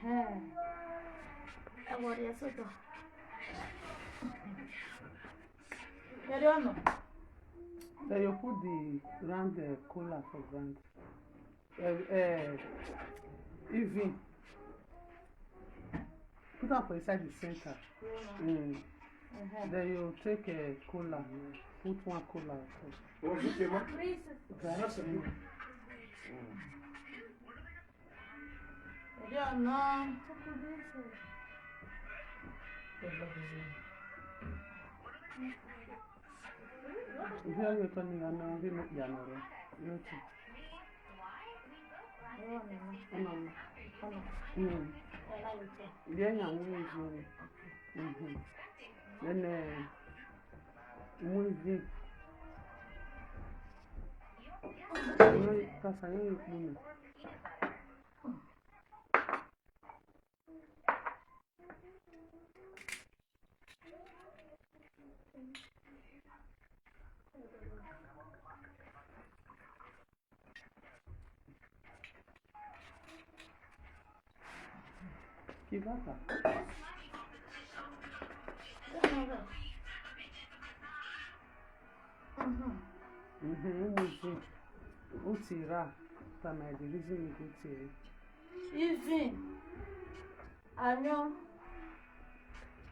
Then you put the round cola for ground. Even put am for inside the center. Mm. Then you take a cola, put one cola. Kibata. Utira, the reason we go to. Even anyo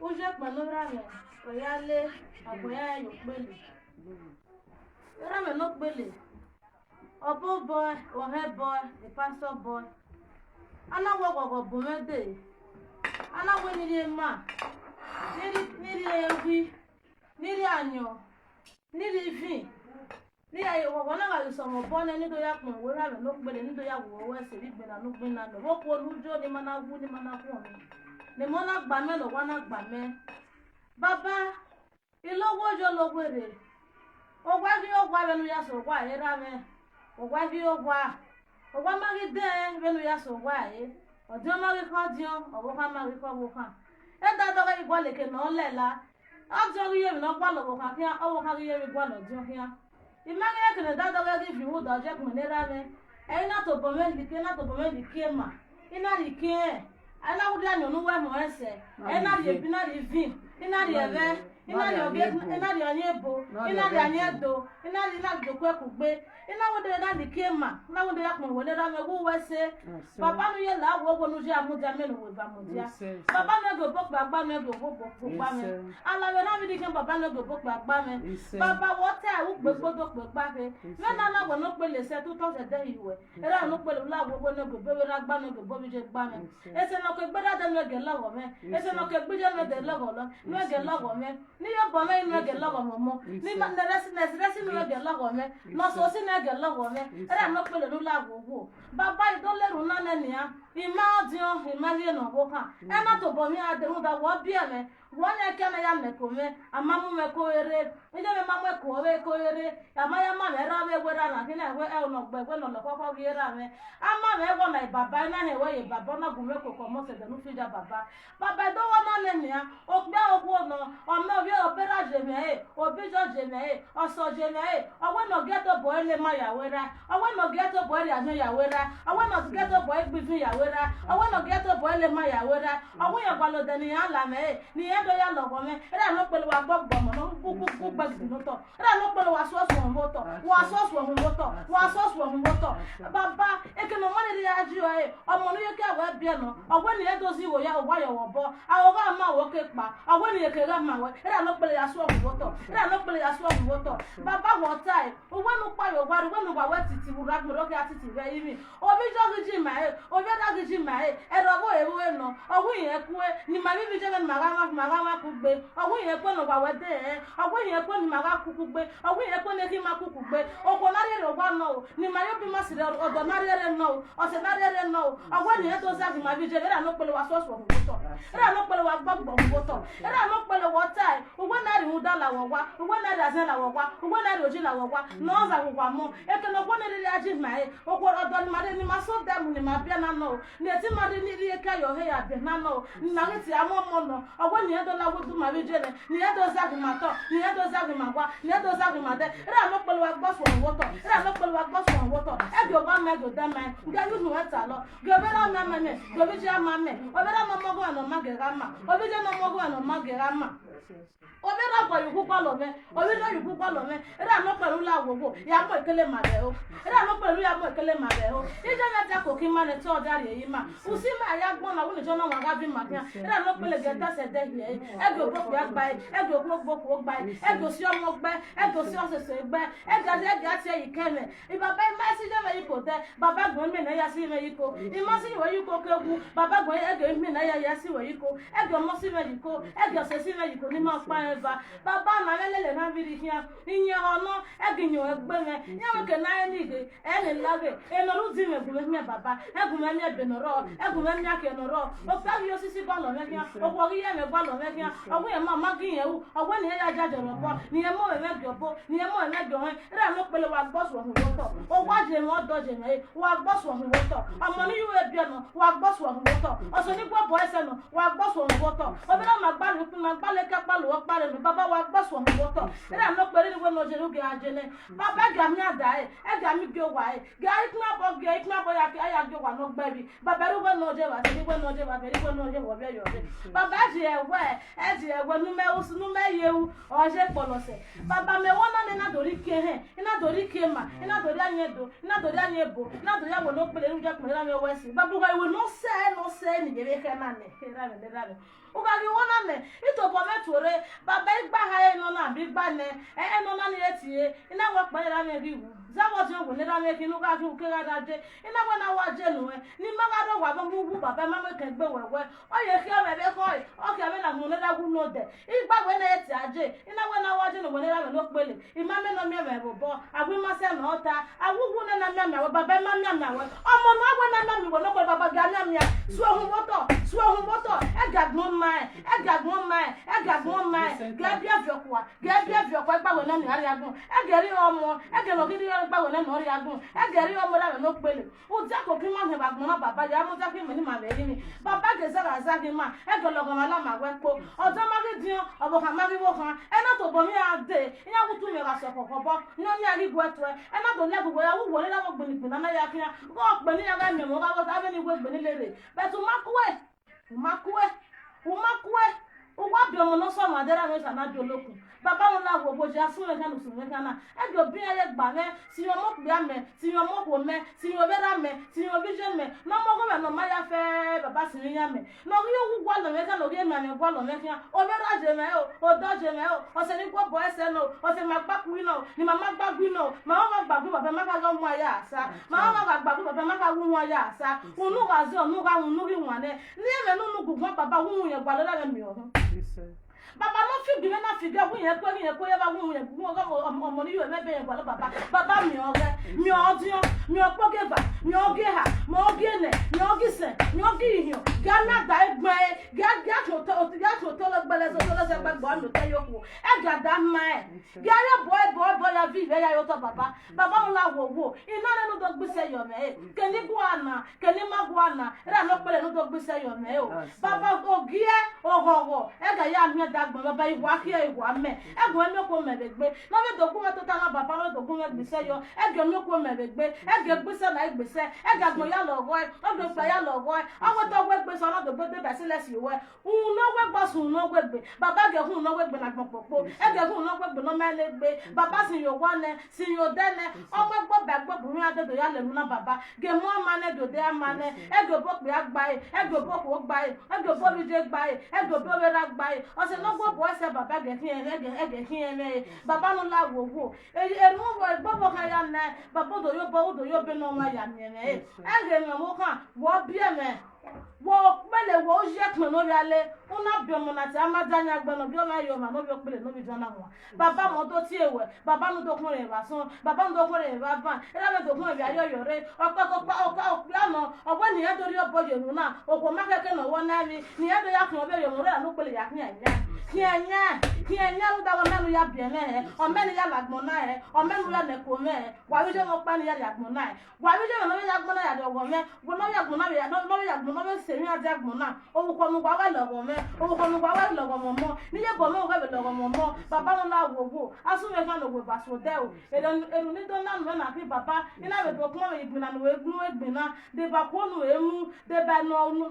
uje pẹ̀lú oyale agboya yopele. Rame no pele. Obo boy, ohe boy, the pastor boy. Ana wo gogo bumede. Ana wo niri ma. Niri ewi. Niri anyo. Niri vin. Ní ayé wọ̀wọ́ náà wà sọ̀mọ̀ bọ́nẹ́ nítorí àpọ̀n òwe rà mí ló pélé nítorí àwòrán wẹ̀sẹ̀ gbígbé náà ló gbé náà lọ wọ́pọ̀ olújó ní mọ́ná wú ní mọ́ná kú ọ̀mí ní mọ́ná gbà mẹ́ lọ́wọ́ náà gbà mẹ́. Bàbá ìlówó yọ lọ wèrè òwá kí ó wá bẹnu ya sọ̀ wá ẹ̀ rà mẹ́ òwá kí ó wá òwá mági dẹ́ bẹnu ya sọ̀ wá ẹ̀ ọ̀díọ́ mági kọ́ díọ́ ọ̀wọ́ ká mági kọ́ wọ́ ká ẹ̀ dáadọ́ ìgbọ́ lèkè náà lẹ̀ la ọ̀díọ́ kí yẹ́mi náà gbọ́ lọ́wọ́ ká kíá ọwọ́ ká kí yẹ́mi gbọ́ lọ́díọ́ kíá. Imagine que dada ga gi fi wuda je kun ne rame e na to bome like na to bome like ma ina like ana wuda nyonu we mo ese e na ri bi na ri vin ina ri eve ina ri oge ina ri onye bo ina ri anye do ina ri na do ku gbe ina wuda na like ma na wuda ya kun wole rame wu we se baba nu ye la wo wo nu je amuja me no we ba muja baba nu go bo pa gba me go bo bo pa me alawe na mi di kan baba nu go bo pa gba me baba wo te wu gbe gbodo pe gba ke me na la wo no pe le se 2000 iwe era no pe la wo wo no go be ra gba no go bo bi je gba me ese no ke gbeda de no ge lowo me ese no ke gbije no de lowo lo no ge lowo me ni yo bo me no ge lowo mo mo ni ma na resi na resi no ge lowo me no so si na ge lowo me era no pe le nu la wo wo baba ido leru na ne nia ima odion ima rie no wo kan e na to bo mi ade hu da wo bi me wọ́n yẹ kí ya mẹ́kọ̀ mẹ́ àmàmú mẹ́kọ̀ eré níjẹ́ mi máa mẹ́kọ̀ ọ̀wẹ́ kọ̀ eré àmàyámà mẹ́rẹ́ ọ̀wẹ́ wẹ́rẹ́ àná kí náà ẹ̀wẹ́ ọ̀nà gbẹ̀gbẹ́ nà lọ́kọ́kọ́ rí eré àmẹ́ àmà mẹ́wọ́ nà ìbàbá iná ẹ̀wẹ́ yẹ bàbá náà gùn mẹ́kọ̀ kọ̀ mọ́sẹ̀dẹ̀ ní fìjà bàbá bàbá ìdánwò náà nìyà òpè òkú ọ̀nà ọ̀mẹ́ òbí òbẹ́rẹ́ jẹ̀mẹ́ ẹ̀ òbíjọ́ jẹ̀mẹ́ ẹ̀ ọ̀sọ̀ jẹ̀mẹ́ ẹ̀ ọ̀wẹ́ nà gẹ́tò bọ̀ ẹ̀ lè má yàwé rà ọ̀wẹ́ nà gẹ́tò bọ̀ ẹ̀ lè àjọ yàwé rà ọ̀wẹ́ nà gẹ́tò bọ̀ ẹ̀ gbìfín yàwé rà ọ̀wẹ́ nà gẹ́tò bọ̀ ẹ̀ lè má yàwé rà ọ̀wẹ́ yẹn gbàlódé nìyà làmẹ́ ẹ̀ nìyẹn do ya logo me era no pelo wa gbogbo mo no gugu gbagi no to era no pelo wa so so mo to wa so so mo to wa so so mo to baba e ke no mo ri aju e omo no ye ke wa bia no ogwe ni edozi wo ya ogwa yo wo bo awo ga ma wo ke pa ogwe ni e ke ga ma we era no pelo ya so mo to era no pelo ya so mo to baba wo tai ogwe no pa yo wa ri we no wa we titi wura gbe ro ke atiti re yimi obi jo gi ma e obi da gi ma e ero bo e we no ogwe yen ku e ni ma bi bi je ma ga ma ma kugbe ọwọ́ yẹn pé nà wàwẹ́ dé ẹ̀ ọwọ́ yẹn pé ní màá kúkú gbé ọwọ́ yẹn pé ní kí má kúkú gbé ọkọ̀ náírà rẹ̀ wà náà o ní màá yóò bí má sì rẹ̀ ọ̀dọ̀ náírà rẹ̀ náà o ọ̀sẹ̀ náírà rẹ̀ náà o ọwọ́ yẹn tó sáà má bí jẹ ẹ̀rọ àná pẹ̀lú wa sọ́ọ̀sì ọ̀hún tọ̀ ẹ̀rọ àná pẹ̀lú wa gbọ́gbọ̀ ọ̀hún tọ̀ ẹ̀rọ àná pẹ̀lú wọ́ tà ẹ̀ owó náírà ń dá làwọ̀ wá owó náírà àzẹ́ làwọ̀ wá owó náírà òjì làwọ̀ wá nọ́ọ̀sà wùwà mọ́ ètò ọgbọ́n ní rírí ají mà ẹ́ ọkọ̀ ọ̀dọ̀ ni màá ní ma sọ́ dẹ́mu ni màá bíẹ́ náà o Neti mari ni ri ka yo he ya be na no. Na ngi ti amo mo no. Owo ni edo la wudu ma bi jene. Ni edo zagi ma to. Ni edo zagi ma gwa. Ni edo zagi ma de. Ra no pelu wa gbo so wo to. Ra no pelu wa gbo so wo to. E bi ogba me go da me. Nga yu nu eta lo. Ge be ra na me me. Ge bi je ma me. O be ra no mo go no ma ge ra ma. O bi je no mo go no ma ge ra ma. Obera gwa yuku kwa lome, obera yuku kwa lome, era no pelu la wowo, ya mo ekele ma be o. Era no pelu ya mo ekele ma be o. Ije na ta koki ma ne to dari eyi ma. Usi ma ya gbon na woni jono wa ga bi ma kan. Era no pele ge ta se de hie. E go bo ya gba e, e go bo bo gba e, e go si omo gbe, e go si osese gbe, e ga je ga ti eyi keme. I baba ma si je me yiko te, baba gbon mi na ya si me yiko. I ma si we yiko kegu, baba gbon e go mi na ya ya si we yiko. E go mo si me yiko, e go se si me yiko ni ma pa e. Baba na lele na biri hia inye ono eginyo egbe me nyawe ke na enige ene lage enoru di me gume me baba egume me benoro egume me ake noro o pa gi osisi ba lo me hia o wo gi ye me gba lo me hia o wo ye ma ma gi ye wu o wo ni ye ja joro bo ni ye mo me gi obo ni ye mo me gi ohen ra no pele wa gbo so hun wo to o wa je mo do je me wa gbo so hun wo to omo ni yu e bi ono wa gbo so hun wo to o so ni gbo bo ese no wa gbo so hun wo to o bi na ma gba lu ma gba le ka pa lo pa le baba wa gbo so hun wo to era no pere ni we no je ruge ajene baba ga mi ada e e ga mi ge wa e ga ikna bo ge ikna bo ya ya ge wa no gbe bi baba ru we no je wa ni we no je wa be we no je wo be yo be baba ji ewe e ji ewe nu me usu nu me yewu o je polose baba me wona ne na dori ke he ina dori ke ma ina dori anye do ina dori anye bo ina dori awo no pere nu je pere na me we si baba we no se no se ni je be ke na ne ra me ra me uga gi wona ne itobo me tore baba igba ha eno na bi gba ne e eno na ni etie ina wo pa ra me riwu zawo ti ogun le ra me kinu ga ju ke ga da je ina wo na wa je nu e ni ma ga do wa bo mu baba ma me ke gbe wewe o ye ki o me be ko o ki me na mu le ra wu no de igba we na eti aje ina wo na wa je nu we le ra me no pele ima me no mi me bo bo agwi ma se na ota awuwu na na mi mi baba ma mi mi we omo na we na mi we no ko baba ga mi mi su ohun woto su ohun woto e ga gbon ma e ga gbon ma e ga gbon ma ga bia fiokwa ga bia fiokwa gba we na ni ari agun e ga ri omo e ga no kiri gba we na ni ori agun e ga ri omo la me no pele o ja ko ki ma me ba gbon na baba ya mo ja ki me ni ma me ri mi baba ge za ga za ki ma e ga logo ma la ma we po ojo ma gi dion obo kan ma gi wo kan e na to bo mi a de ina wutu mi ra so koko bo ni oni ari gwe to e na do le gbogbo ya wu wo le la mo gbin gbin na ya kian go pe ni ya ga mi mo ga wo ta be ni gwe gbin ni lere betu makwe makwe umakwe uwa bi omo no so ma dera me sana bi olokun baba won la wo bo je asun le kan sun le kan na e do bi aye gba me si yo mo pe me si yo mo ko me si yo be ra me si yo bi je me no mo go me no ma ya fe baba si ri ya me no ri owu gwa lo me kan no ri me me gwa lo me kan o be ra je me o o do je me o o se ni gbo bo ese no o se ma gba ku no ni mama gba gbi no ma ma gba gbi baba ma ka go mu aya asa ma ma gba gbi baba ma ka wu wọn ya asa unu ga ze onu ga unu ri wọn ne ni me nu nu gugun baba wu yen gba lo la me mi ohun. Baba no fi bi na fi ga wu yen ko yen ko ye ba wu yen gu omo ni yo me be yen gba lo baba baba mi o re mi o dion mi o po geva mi o ge ha mi o ge ne mi o gi sen mi o gi ihin ga na da egbon e ga ga to to ga to to lo gbele so to lo se gbagbo mi te yoku e ga da ma e ga yo bo e bo bo ya vi ve ya yo to baba baba mo la wo wo ina re no do gbise yo me e keni gu ana keni ma gu ana ra no pele no do gbise yo me o baba o gi e o gogo e ga ya mi da gbon baba iwa ki e iwa me e gbon mi ko me be gbe no be do gun to ta na baba no do gun gbise yo e ge mi ko me be gbe e ge gbise na gbise e ga gbon ya lo go e o ge gba ya lo go e o wo to gbe gbese ona do gbe be sile si we un no we gbo sun no we gbe baba ge hun no we gbe na gbon popo e ge hun no we gbe no me le gbe baba sin yo wa ne sin yo de ne o mo gbo ba gbo bu mi adodo ya le nu na baba ge mo ma ne do de ama ne e ge bo pe agba e e ge bo ko gba e e ge bo bi je gba e e ge bo we ra gba e o se no gbo bo se baba ge hin e ge hin e me baba no la wo wo e nu wo gbo bo kan ya ne baba do yo bo do yo be no ma ya mi me e ge mi mo kan wo bi e me wo pele wo je pin lórí ale Una biomo na ti amadanya gbẹnu bí ọmọ ayọ ma n'obi okpele n'obi jọ na nwa. Baba mo tó tí ewẹ, baba nu tó kún rẹ̀ bá sún, baba nu tó kún rẹ̀ bá bàn, ẹlẹ́mi tó kún rẹ̀ bí ayọ̀ yọ̀rẹ́, ọpẹ́ kọpẹ́ ọpẹ́ ọpẹ́ àná, ọgbẹ́ nìyẹn torí ọbọ yòrù náà, òkò má kẹ́kẹ́ nà wọ́n náà mi, nìyẹn tó yà kún ọbẹ̀ yòrù rẹ̀ ànú pele yà kún ẹ̀yà. Hiɛnyɛ hiɛnyɛ lu dawɔ mɛnu ya biɛ mɛ hɛ ɔmɛnu ya lagbɔn na hɛ ɔmɛnu ya nɛko mɛ hɛ wàyí dze ŋɔ kpani ya yagbɔn na hɛ wàyí dze nɔnɔ ya gbɔn na ya dɔgɔ mɛ gbɔnɔ ya gbɔn na ya nɔnɔ ya gbɔn nɔnɔ semi ya gbɔn na owukɔnu gba wɛ lɔgɔ mɛ owukɔnu gba wɛ lɔgɔ mɔmɔ níyɛ bɔ mɛ wɛ lɔgɔ mɔmɔ baba ŋu la wowo asu mɛ kan lɔgɔ baso dɛ o èrò ní dɔn nanu mɛ nàfi baba iná bɛ tó kuma mɛ ìgbìnà nù egnu egbìnà dèbà kó nù emu dèbà nù ɔbùn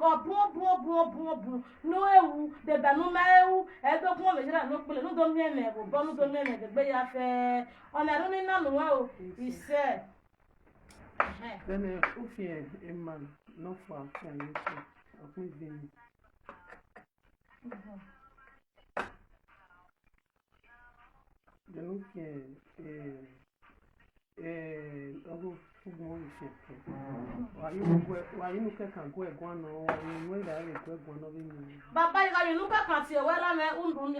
bùn bùn bùn bùn nù ewu dèbà nù mɛ ewu ɛdó kuma mɛ dzra nù kpele nù do miɛ mɛ bò bɔ nù do miɛ mɛ dègbé ya fɛ ɔnà ɛdu ní nanu wa o isɛ. Then ufie eman no for afia yesu. Akun vini. Then ufie ogo fugun ufie ke. Wa yi gwe wa yi nu ke kan gwe gwan no wa yi we da le gwe gwan no bi mi. Baba iga yunu ka kan ti ewe ra me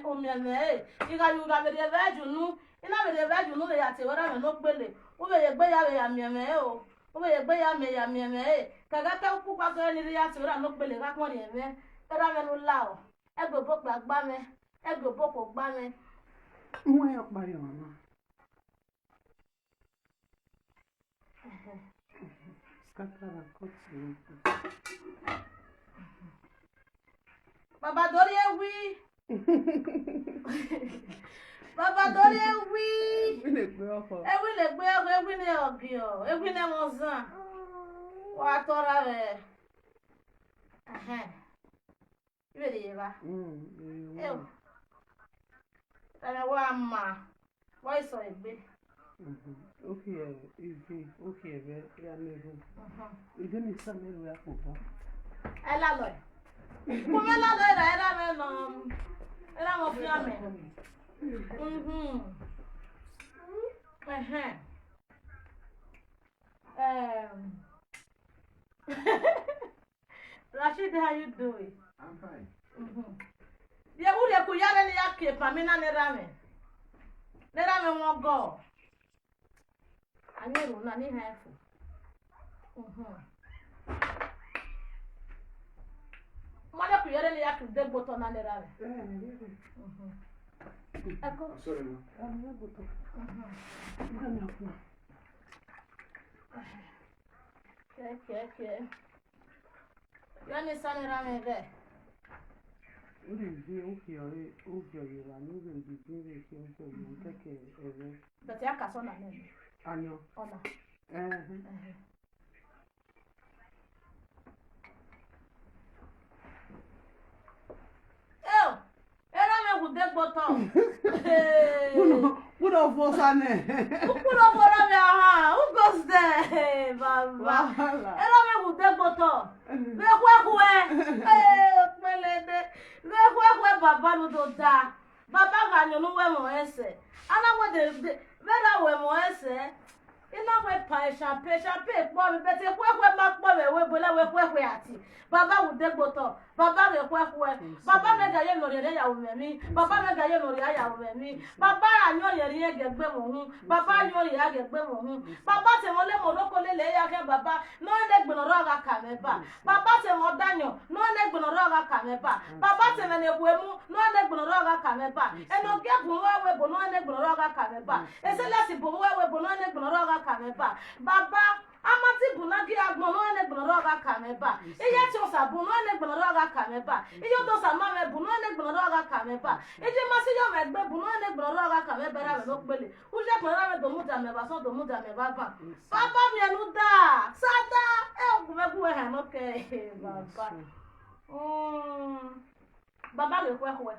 omieme e iga yu ga bere ve junu ina bere ve junu le ya ti ewe ra me no gbele o be ye gbe ya be ya mieme e o o be ye gbe ya me ya mieme e kaga ka ku kwa ko ni ya ti ra no gbele ka kon ri me era me no la o e gbe bo gba gba me e gbe bo ko gba me Nwa ya kpari mama. Scatter and cut you. Baba dori ewi. Baba dori ewi. Mi le gbe ọkọ. Ewi le gbe ọkọ, ewi ne ọgio, ewi ne mozan. Wa tora re. Ehem. Ibe de yeba. Ew. Tana wa ma. Wa iso egbe. Okay, ivi, okay, be ya meru. Ide ni sa meru ya ko bo. Ela lo. Ku me la lo era era me no. Era mo fi ame. Mhm. Ehem. Rashid, how you doing? I'm fine. Mhm. Ye ure ku yare ni ya ke pa mi na ne rame. Ne rame won go. Ani ru na ni ha fu. Mhm. Mo le ku yare ni ya ke de gboto na ne rame. Mhm. Eko. I'm sorry, ma. Mhm. Ke ke ke. Yani sa ne rame ve. Uri vi uki ori uki ori wa nu be bi bi be ki uki ori keke ere. But ya ka so na ne. Anyo. Ona. Eh. Ew. Era me ku de gboto. Uno fosa ne. Ukuro fora me aha. Who goes there? Baba. Wahala. Era me ku de gboto. Be kwe kwe. Eh, pele de. Be kwe kwe baba nu do da. Baba ga nyu nu we mo ese. Ana we de be ra we mo ese. Ina we pa champagne champagne po mi bete kwe kwe ma po me we bola we kwe kwe ati. Baba wu de gboto. Baba me kwe kwe. Baba me ga ye no re ya wo me mi. Baba me ga ye no re ya wo me mi. Baba anyo ye ri ge gbe mo hun. Baba anyo ye ge gbe mo hun. Baba te mo le moroko le le ya ke baba. No le gbe no ro ga ka me ba. Baba te mo danyo. No le gbe no ro ga ka me ba. Baba te me ne kwe mu. No le gbe no ro ga ka me ba. Eno ge bu we we bo no le gbe no ro ga ka me ba. Ese le si bo we we bo no le gbe no ro ga ka me ba. Baba amati buna gi agbon no ene gbon ro ga ka me ba. Iye ti o sa bu no ene gbon ro ga ka me ba. Iye to sa ma me bu no ene gbon ro ga ka me ba. Ije ma si yo me gbe bu no ene gbon ro ga ka me ba ra me no pele. Uje gbon ra me do mu da me ba so do mu da me ba ba. Baba mi enu da. Sada e ogun me gu e ha no ke baba. Baba le kwe kwe.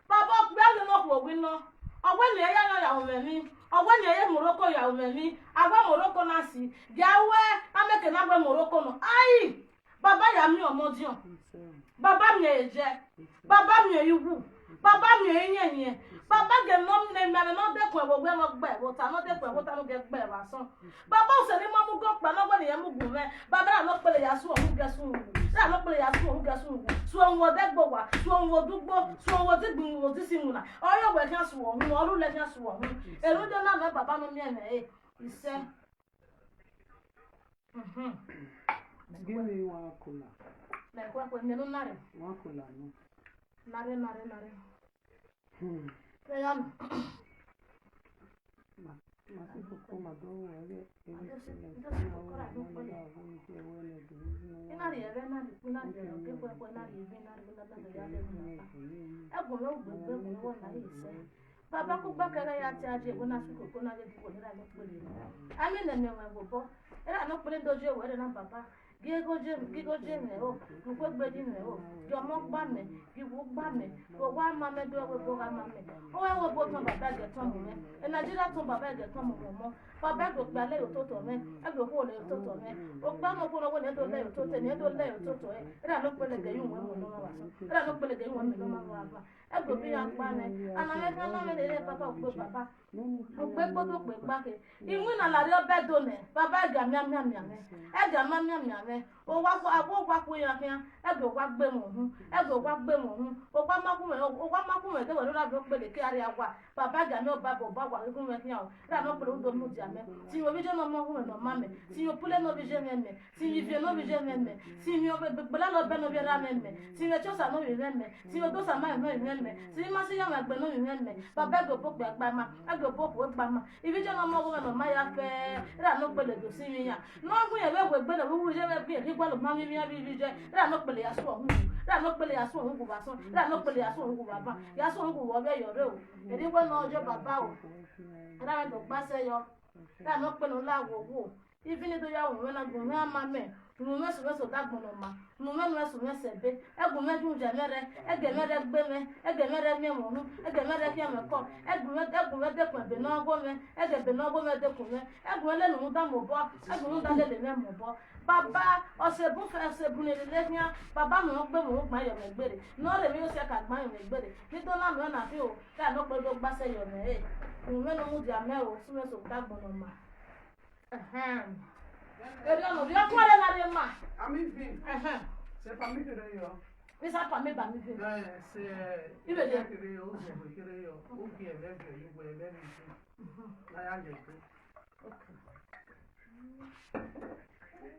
Baba gbe le no ko wi no. Ogwe ni eya yo ya wo me mi. Ogwe ni eye moroko ya wo me mi. Agwe moroko na si. Gawe ameke na gbe moroko no. Ai! Baba ya mi omodion. Baba mi eje. Baba mi eyiwu. Baba mi eyenyen. Baba ge no ne me no de kun ewo gbe mo gbe wo ta no de kun ewo ta no ge gbe wa san. Baba o se ni mo mu go pa no gbe ni ye mu gun me. Baba na no pele ya su o mu ge su. No kpele ya su ohun ga su ohun su ohun odegbo wa su ohun odugbo su ohun odigbin odisinwuna oyo we kan su ohun oru le kan su ohun eru do na me baba no mi eme e ise. Give me one cola. Na kwa kwa me no nare. One cola no. Nare nare nare. Ya no. Baba kò gbàkẹ́rẹ́ ya ti ajé ìwé náà sùkò kó náà lè dúró nílá ló pèlè àmì nẹ̀mí ọ̀wẹ̀ wò bọ́ ẹ̀rọ àná pèlè dojú ẹ̀wọ̀ ẹ̀rọ náà bàbá gígójé mẹ́ o nùgbẹ́gbẹ́dì mẹ́ o jọmọ́ gbà mẹ́ ìwò gbà mẹ́ òwò àmà mẹ́ dọ́ ẹ̀wẹ̀ bọ́ àmà mẹ́ ọwọ́ ẹ̀wọ̀ bọ́ tán bàbá ẹ̀gẹ̀ tán mọ̀ mẹ́ ẹ̀ Nàìjíríà tán bàbá ẹ̀gẹ̀ tán mọ̀ mọ́ bàbá ẹ̀gẹ̀ gbà lẹ́yìn tó tọ̀ mẹ́ ẹ̀gẹ̀ kó lẹ́yìn tó tọ̀ mẹ́ ògbà mọ̀ kó lọ́wọ́ lẹ́yìn tó lẹ́yìn tó tẹ̀ ní ẹ̀dọ́ lẹ́yìn tó tọ̀ ẹ̀ ẹ̀rọ àná pèlè gẹ̀ yín wọ́n mọ̀ lọ́wọ́ wà sọ ẹ̀rọ àná pèlè gẹ̀ yín wọ́n mọ̀ lọ́wọ́ wà bá ẹ̀gẹ̀ bí yàn pa mẹ́ ànàmẹ́ ànàmẹ́ lè papa ògbé bàbá ògbé gbódò pé gbáke ìwé nà làrí ọbẹ̀ dọ̀nẹ̀ bàbá ẹ̀gà míàmíàmíàmẹ́ ẹ̀gà míàmíàmíàmẹ́ òwá kó yàn kíá ẹ̀gà òwá gbé mọ̀ hún ẹ̀gà òwá gbé mọ̀ hún òwá mákùnmẹ̀ kẹwàá lóra bí ó pèlè kí ari àwa bàbá ẹ̀gà mi ọba bọ̀ bá wà kíkún mẹ́ kíá o ẹ̀rọ àná pèlè ó dọ̀ mú dìámẹ́ tìyìn òbí jẹ́ nọmọ hún ẹ̀ nọ̀má mẹ́ tìyìn òpúlẹ̀ nọbi jẹ́ mẹ́mẹ́ tìyìn ìfẹ́ nọbi jẹ́ mẹ́mẹ́ tìyìn gbẹ̀gbẹ̀lá lọ́bẹ̀ nọbi ẹ̀rá mẹ́mẹ́ tìyìn ẹ̀tsọ́sà nọbi mẹ́mẹ́ tìyìn odòsà má mẹ́mẹ́ tìyìn masíyàmù ẹgbẹ́ nọbi mẹ́mẹ́ bàbá ẹ̀gà òpópó ẹ̀gbàmà ẹ̀gà òpópó ẹ̀gbàmà ìbí jẹ́ nọmọ hún ẹ̀ nọ̀má ya fẹ́ ẹ̀rọ àná pèlè dò sí mi yàn nọ́ọ̀gùn yẹn wẹ́wẹ́ gbẹ́dẹ̀ wíwú jẹ́ wẹ́ bí èkí gbọ́dọ̀ máa mímí bí jẹ́ ẹ̀rọ àná pèlè yà sùn ọ̀hún ẹ̀rọ àná pèlè yà sùn ọ̀hún kò bá sùn ẹ̀rọ àná pèlè yà sùn ọ̀hún kò bá bá yà sùn ọ̀hún kò wọ́ bẹ́ẹ̀ yọ̀rẹ́ o èdè wọ́n náà ọjọ́ bàbá o ẹ̀rọ àná gbàsẹ́ yọ ẹ̀rọ àná pèlè ńlá wò wò ibi ní tó yà wò wọ́n náà gùn mẹ́ àmà mẹ́ nùmẹ́sùmẹ́sù dágbọ̀nà ma nùmẹ́sùmẹ́sù ẹ̀bẹ́ ẹgùnmẹ́dùnjẹmẹ́rẹ́ ẹgẹmẹ́rẹ́ gbẹ́mẹ́ ẹgẹmẹ́rẹ́ miẹmọ̀nù ẹgẹmẹ́rẹ́ fiẹmẹ́kọ ẹgùnmẹ́dẹ́kùn ẹ̀bẹ̀nàgbọ́mẹ́ ẹgẹ̀bẹ̀nàgbọ́mẹ́ dẹ́kùnmẹ́ ẹgùnmẹ́lẹ́nùmúdàmọ̀bọ́ ẹgùnmúdàlẹ́lẹ́mọ̀bọ́ bàbá ọ̀sẹ̀bùnfẹ́ ọ̀sẹ̀bùnlẹ̀lẹ́hìá bàbá mi ń gbé mò ń gbà yọ̀mẹ̀gbèrè nọ́ọ̀rẹ́ mi yóò ṣe kà gbà yọ̀mẹ̀gbèrè nítorí náà mi ò nà fi ò ká àná pẹ̀lú gbàṣẹ yọ̀mẹ̀ ẹ̀ nùmẹ́nùmúdìámẹ́ ò súnmẹ́sù dágbọ̀nà ma. C'est pas mi kere yo. Isa pa mi ba mi fi. C'est Ibe de. kere yo, o kere yo, o ki ele bi yo, ele bi. Na ya je to.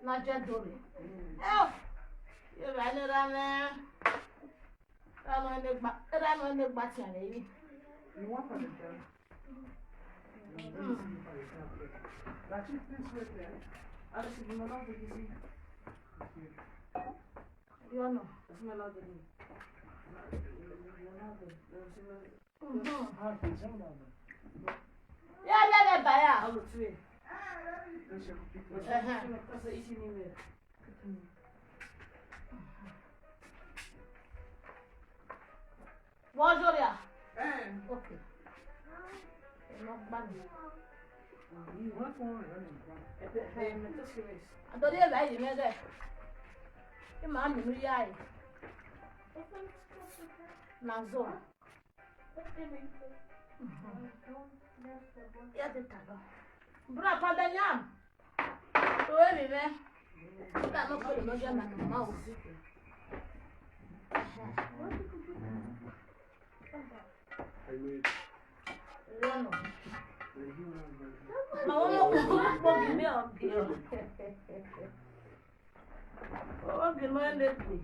Na je dori. Eh. Yo ba ni ra me. Ra no ne gba, ra no ne gba ti ale yi. You want for the girl? That's it, please wait there. Yo no. Ya ya ya ba ya. Alle twee. Dat is hij niet meer. Bonjour ya. Eh, Okay. No gba mi. you want one? Ben je met tas geweest? Àtọ́dé ẹ̀ báyìí mẹ́rẹ̀. Ẹ máa mi ní yá ẹ̀. Nàzọ́. Yá ti tà lọ. Bùrọ̀ àpàdé yàm. Òwe mi mẹ́. Nígbà náà kọ́ lè lọ́jọ́ àná màmá o. Lọ́nà. Màwọn ọmọ kò pọ̀ mí ọ̀gẹ̀. Oge mọ na-ekwu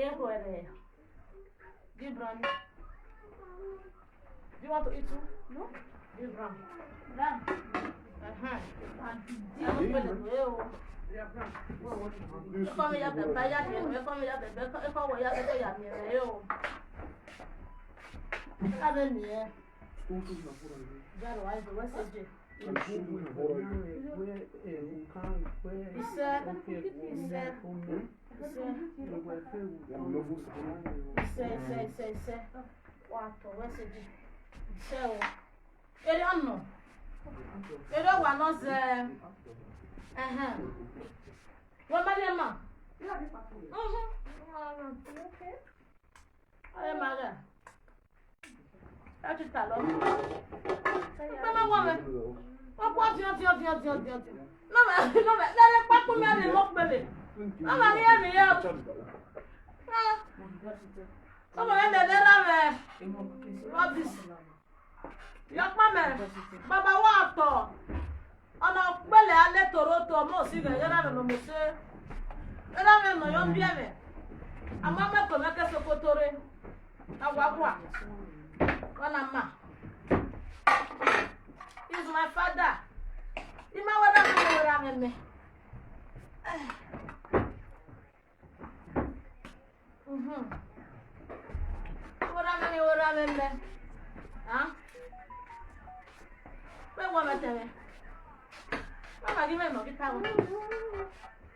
ehwere Gibran. Do you want to eat too? No? Gibran. Ram. Ẹ̀kọ́ mi ya bẹ̀bẹ̀ ya mi ẹ̀kọ́ mi ya bẹ̀bẹ̀ ẹ̀kọ́ wọ̀ ya bẹ̀bẹ̀ ya mi ẹ̀rẹ̀ o. Káde mi ẹ̀. Jaro wa ẹ̀dọ̀ wẹ́sẹ̀ jẹ. Ise ise ise ise ise ise wa tọ̀ wẹ́sẹ̀ jẹ. Ise o. Eré ọ̀nà. Eré wà náà zẹ̀. Wọ́n bá dé mà. Ọ̀rẹ́ màá rẹ̀. Ẹ ti tà lọ. Pẹ́ máa wọ̀ mẹ́. Wọ́n tiọ́ tiọ́ tiọ́ tiọ́ tiọ́ tiọ́. Nọ́mẹ̀ nọ́mẹ̀ lẹ́lẹ́ pápú mẹ́rin lọ́pẹ̀lẹ̀. Nọ́mẹ̀ ní ẹ̀mí yẹ. Nọ́mẹ̀ ní ẹ̀dẹ̀ rẹ̀ rọ́bìsì. Yọpọ̀ mẹ́ bàbá wà tọ̀. Ọ̀nà pẹ̀lẹ́ alẹ́ tòró tó ọmọ òsì rẹ̀ yẹ́rẹ́ rẹ̀ lọ́mọ sí. Yẹ́rẹ́ rẹ̀ nà yọ bíẹ́ mẹ́. Àmọ́ mẹ́kọ̀ọ́ mẹ́kẹ́ sokotore. Awagwa. Wana ma. He's my father. Ima wada me wada me me. Wada me wada me me. Ah? We wa me teme. Mama give me no kita wo.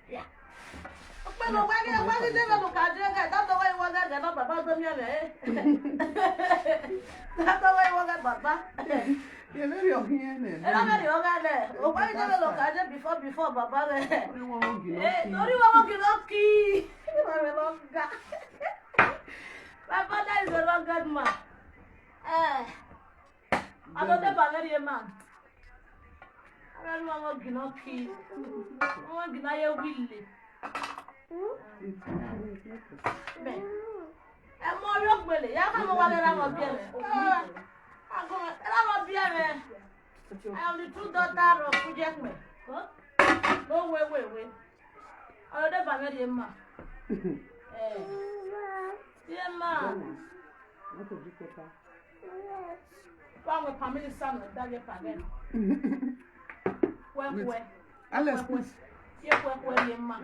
Yeah. Pẹ̀lú wáyé wáyé débẹ̀ ló kà dé gẹ̀ dátọ̀ wáyé wọ́n gẹ̀ náà bàbá tó mi ẹ̀mẹ̀ ẹ́. Dátọ̀ wáyé wọ́n gẹ̀ bàbá. Yẹlẹ́rì ọ̀hìn ẹ̀ nẹ̀. Ẹlẹ́mẹ̀rì ọ̀gá lẹ̀ òwáyé débẹ̀ ló kà dé before before bàbá rẹ̀. Orí wọn ò gìnà kí. Torí wọn ò gìnà kí. My father is a rugged man. Àtọ́tẹ́ bàbá yẹn man. Ẹlẹ́rìí wọn ò gìnà kí. Wọ́n gìnà yẹ wíìlì. Ẹ mọ orí ògbélé yá ká mo wá lẹ́ra mọ̀ bí ẹ̀mẹ́. Ẹ̀rọ mọ̀ bí ẹ̀mẹ́. I am the true daughter of Kujekme. No way, way, way. Ọlọ́dẹ bàmẹ́ di ma. Di ma. Wọ́n àwọn pàmílì sànù dábẹ́ pàgẹ́. Wẹ́wẹ́. Alex, please. Yẹ wẹ́wẹ́ di ma.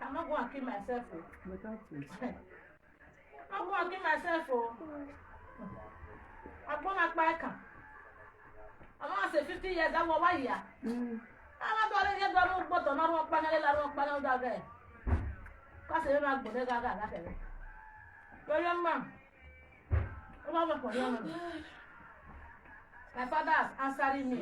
I'm not going to kill myself. I'm going to kill myself. I'm going to buy a car. I'm going to say 50 years. I'm going to buy a I'm going to get a bottle. I'm going to buy a car. My father is answering me.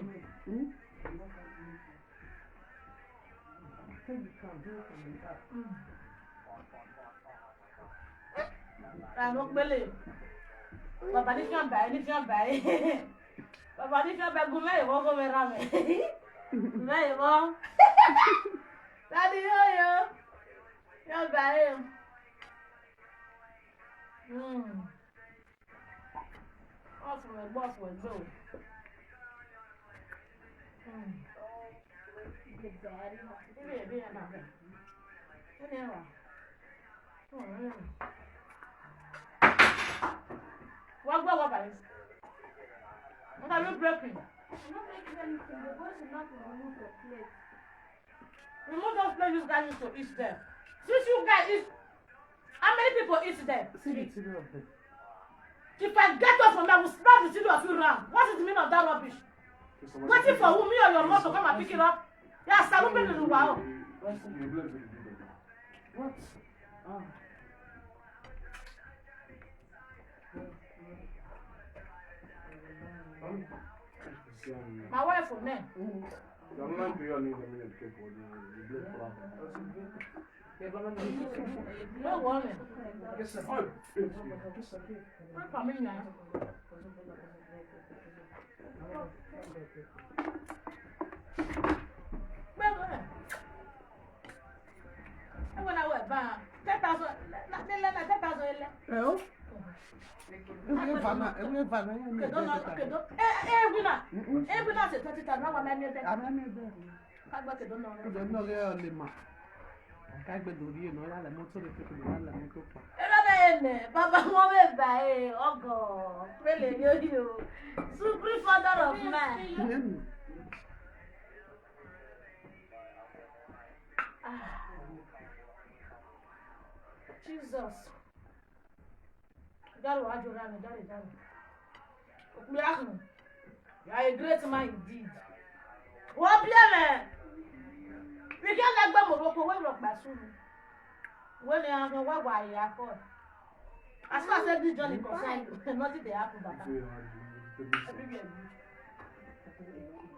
Bàbá ní fíàn báyìí ní fíàn báyìí. Bàbá ní fíàn báyìí gun mẹ́rin wọ́n kó mi ra mi. Mẹ́rin wọ́n. Dádì yóò yó. Fíàn báyìí. Ọ̀fun ẹ̀gbọ́n ọ̀fun ẹ̀gbọ́n o. What guys? What are you breaking? I'm not breaking anything. The boys will not remove the plate. Remove those plates you guys used to eat there. Since you guys eat, how many people eat there? See the three of them. If I get up from there, I will slap the three of you round. What is the meaning of that rubbish? Waiting for who? Me or your mom to come and pick it up? Yeah, salute me to the wow. What? Ah. My wife for men. No woman. My family now. When I went back, 10,000, 10,000. Eh? Supreme father of man. Jesus. You are a great man indeed. What be? We can't let go Morocco when rock basu. When they are going to afford. As far as this journey concerned, nothing they happen, Baba. Everywhere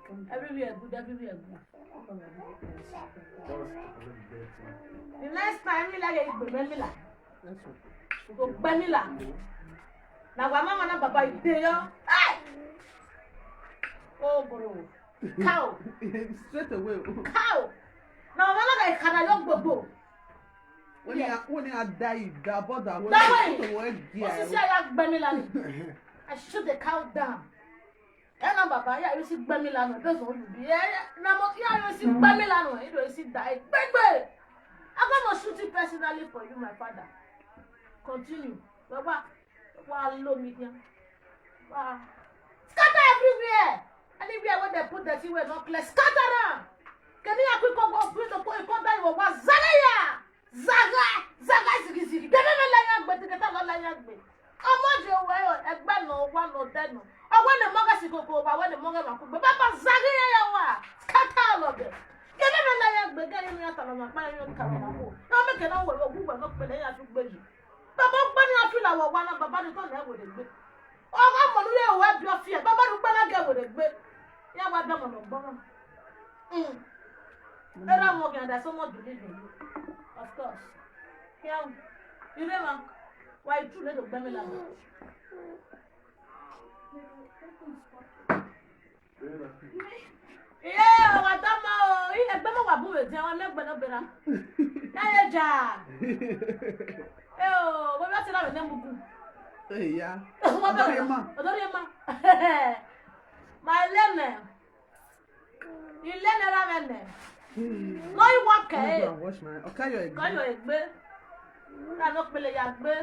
good. Everywhere good, everywhere good. The next time we like it, go Gbemila. Na wa mama na baba ide yo. Hey! Oh bro. Cow. Straight away. Cow. Na mama na ga ikana yo gbogbo. When you when you die, that bother. That way. When Osisi aya gbemi lanu. I shoot the cow down. Ẹ na bàbá yà yóò sì gbẹ́mí lánàá bẹ́ẹ̀ sọ̀rọ̀ olùbí ẹ na mo yà yóò sì gbẹ́mí lánàá ẹ yóò sì dà ẹ gbẹ́gbẹ́. I gonna shoot it personally for you, my father. Continue. Bàbá wà lómi díẹ̀. Wà scatter everywhere. Anywhere wey dem put dirty wey no clear, scatter am. Kẹ́ni àkókò ọ̀gbìn tó kó ikọ́ dá ìwọ̀ wá zálẹ́yà. Zaga zaga zigizigi. Bẹ́ẹ̀ bẹ́ẹ̀ lẹ́yìn àgbẹ̀ tẹ̀kẹ́tà lọ́ lẹ́yìn àgbẹ̀. Ọmọdé wẹ̀ ẹgbẹ́ nà wà nà dẹ́nu. Ọwọ́ ni mọ́gà sí kòkó ọba, ọwọ́ ni mọ́gà máa kú gbé. Bàbá zagi yẹn yà wá. Scatter all of them. Kẹ́ni bẹ́ẹ̀ lẹ́yìn àgbẹ̀ gẹ́gẹ́ yẹn yàtọ̀ lọ́mọ àpá yẹn kàwé náà wò. Náà mẹ́kẹ́ náà wẹ̀ wọ́n gbẹ̀ náà pẹ̀lẹ́ yẹn àti gbé yìí. Bàbá gbẹ́ ní afi làwọ̀ wá náà bàbá ní tọ́ náà wò lè gbé. Ọ̀rọ̀ mọ̀lú yẹ wà bí ọfi ẹ̀ bàbá ní gbẹ́lá gẹ̀ wò lè gbé. Yà wá bẹ́ mọ̀nà gbọ́n náà. Ẹ̀rọ àwọn ọ̀gbìn àdá sọ́mọ́ believe in you. Of course. Yà you know why you true lẹ́dọ̀ gbẹ́mí lànà. Iye ọ̀wà tó mọ o, ẹgbẹ́ mọ̀ wà búwèé tí àwọn ẹlẹ́gbẹ́ náà bẹ̀rẹ̀. Yáyé jà. Ẹ o, wọ́n bá ti rà wẹ̀ ní mugu. Yeah. Wọ́n bẹ̀rẹ̀ ọ̀dọ́rẹ́ ma. Ma ilé nẹ̀. Ilé nẹ̀ rà mẹ́ nẹ̀. Lọ́ ìwọ kẹ́ ẹ̀. Ọ̀káyọ̀ ẹ̀gbẹ́. Kọ́yọ̀ ẹ̀gbẹ́. Ká ló pele ya gbé.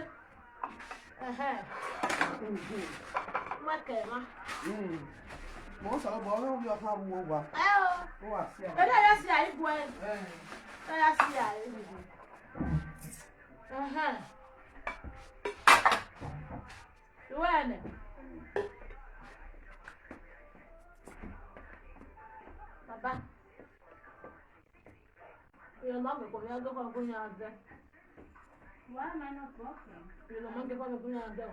Wọ́n kẹ̀ ẹ́ ma. Mo ń sọ̀rọ̀ bọ̀ ọlọ́run bí ọkàn wo wà. Ẹ o. Ó wà sí àyè. Ẹ̀dá yà sí àyè bu ẹ. Ẹ̀dá yà sí àyè. Ìwé ẹ̀ nẹ̀. Bàbá. Ìrọ̀lọ́ mi kò ní ọgọ́ kan kó ní ọjọ́. Why am I not walking? Ìrọ̀lọ́ mi kò ní ọjọ́.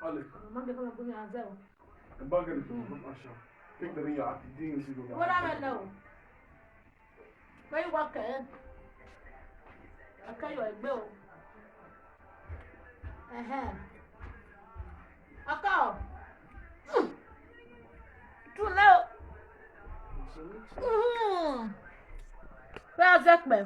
Alex, Ìrọ̀lọ́ mi kò ní ọjọ́. en bagger is van Asja. Kijk daar in je die dingen zien Wọ́n rà mí lọ. Pé ìwọ kẹ̀ ẹ́. Akẹ́yọ̀ ẹgbẹ́ o. Ọkọ ọ̀. Tún lé o. Pé ọjọ́ pẹ̀.